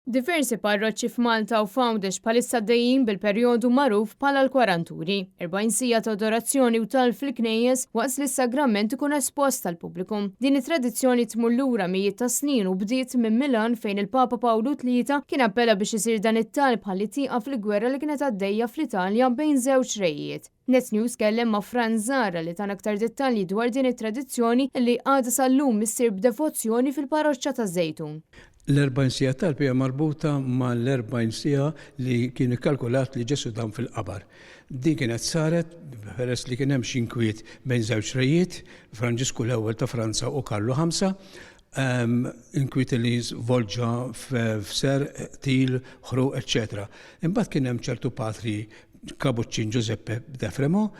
Diversi parroċċi f'Malta u f'Għawdex bħalissa għaddejjin bil-perjodu magħruf bħala l-Kwaranturi, 40 siegħa ta' adorazzjoni u talb fil-knejjes waqt li s-sagrament ikun espost għall-pubbliku. Din it-tradizzjoni tmur lura mijiet ta' snin u bdiet minn Milan fejn il-Papa Pawlu Tlieta kien appella biex isir dan it-talb ħalli tieqaf il-gwerra li kienet għaddejja fl-Italja bejn żewġ rejiet. Net News kellem ma' Frans Zahra li tana aktar dettalji dwar din it-tradizzjoni li għadha sal-lum issir b'devozzjoni fil-paroċċa taż-Żejtun. L-40 siegħa talb hija marbuta mal-40 siegħa li kien ikkalkulat li Ġesù dam fil-qabar. Din kienet saret peress li kien hemm xi inkwiet bejn żewġ rejiet, Franġisku l-Ewwel ta' Franza u Karlu Ħamsa, inkwiet li żvolġa f'serq, qtil, ħruq, eċċetera. Imbagħad kien hemm ċertu patri Kabuċċin Giuseppe de Fremont,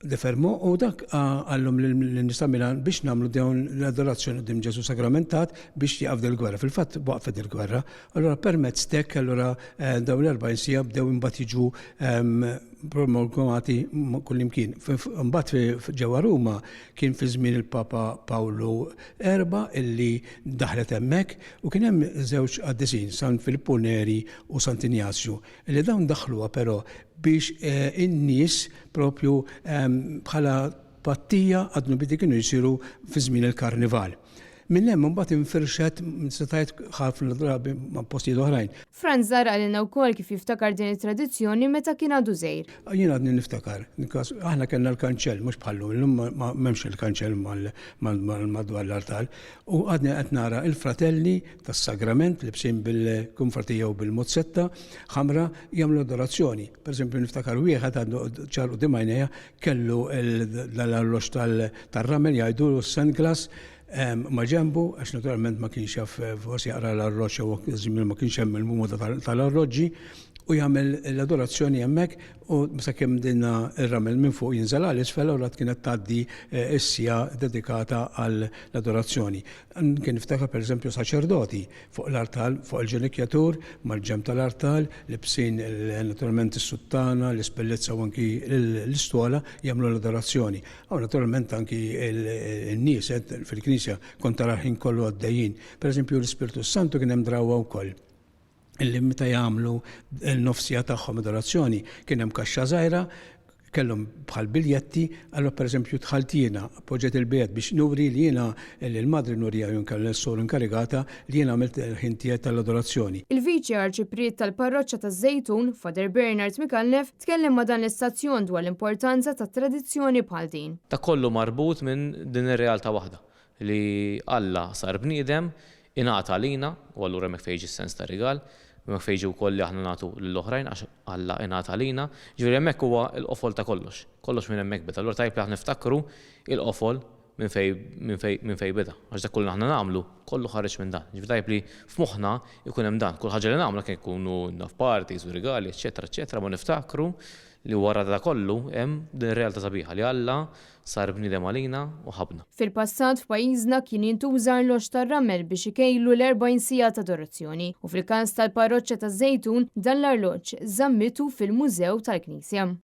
de Fermo, u dak qallhom lin-nies ta' Milan biex nagħmlu dawn l-adorazzjoni quddiem Ġesù Sagramentat biex tieqaf dil-gwerra. Fil-fatt waqfet il-gwerra. Allura permezz t'hekk allura dawn l-40 siegħa bdew imbagħad jiġu promulgati kullimkien. Imbagħad ġewwa Ruma kien fi żmien il-Papa Pawlu Erba' illi daħlet hemmhekk u kien hemm żewġ qaddisin, San Filippu Neri u Sant'Injazju, Li dawn daħħluha però biex in-nies propju bħala tpattija għad-dnubiet li kienu jsiru fi żmien il-karnival. Minn hemm imbagħad infirxet tista' tgħid ħafna drabi ma' postijiet oħrajn. Frans Zahra qalilna wkoll kif jiftakar din it-tradizzjoni meta kien għadu żgħir. Jien għadni niftakar, aħna kellna l-kanċell mhux bħal-lum, illum m'hemmx il-kanċell madwar l-artal, u għadni qed nara l-fratelli tas-sagrament libsin bil-kunfratija u bil-muzzetta ħamra jagħmlu adorazzjoni. Per eżempju niftakar wieħed għandu ċar quddiem għajnejja kellu l-arloġġ tar-ramel jgħidu sandglass ma' ġenbu għax naturalment ma kienx jaf forsi jaqra l-arloġġ jew żmien ma kienx hemm il-moda tal-arloġġi u jagħmel l-adorazzjoni hemmhekk U sakemm dinna r-ramel minn fuq jinżel għal isfel, allura kienet tgħaddi s-siegħa dedikata għall-adorazzjoni. Kien niftakar pereżempju saċerdoti fuq l-artal, fuq il-ġenikjatur, mal-ġenb tal-artal, libsin naturalment is-suttana, l-ispellezza u anki l-istola jagħmlu l-adorazzjoni. U naturalment anki n-nies fil-knisja kont tara l-ħin kollu għaddejjin. Pereżempju l-Ispirtu s-Santu kien hemm drawwa wkoll illi meta jagħmlu l-nofsija tagħhom adorazzjoni kien hemm kaxxa żgħira kellhom bħal biljetti, allura pereżempju dħalt jiena, poġġejt il-biljett biex nuri li jiena lill-madri nuriha jew inkella lis-soru inkarigata li jiena għamilt il-ħin tiegħi tal-adorazzjoni. Il-Viċi Arċipriet tal-Parroċċa taż-Żejtun, Father Bernard Micallef, tkellem ma' dan l-istazzjon dwar l-importanza ta' tradizzjoni bħal din. Dak kollu marbut minn din ir-realtà waħda, li Alla sar bniedem, ingħata għalina, u allura hemmhekk fejn jiġi s-sens ta' rigal, hemmhekk fejn jiġi wkoll li aħna nagħtu lill-oħrajn għax Alla ingħata għalina. Jiġifieri hemmhekk huwa l-qofol ta' kollox. Kollox minn hemmhekk beda. Allura tajjeb li aħna niftakru l-qofol minn fejn minn fejn minn fejn beda. Għax dak kollu li aħna nagħmlu, kollu ħareġ minn dan. Jiġifieri tajjeb li f'moħħna jkun hemm dan. Kull ħaġa li nagħmlu anke jekk ikunu naf parties u rigali, eċċetera, eċċetera, ma niftakru li wara da kollu hemm din ir-realtà sabiħa li Alla sar bniedem għalina u ħabbna. Fil-passat f'pajjiżna kien jintuża arloġġ tar-ramel biex ikejlu l-40 siegħa ta' adorazzjoni u fil-każ tal-parroċċa taż-Żejtun dan l-arloġġ żammitu fil-mużew tal-knisja.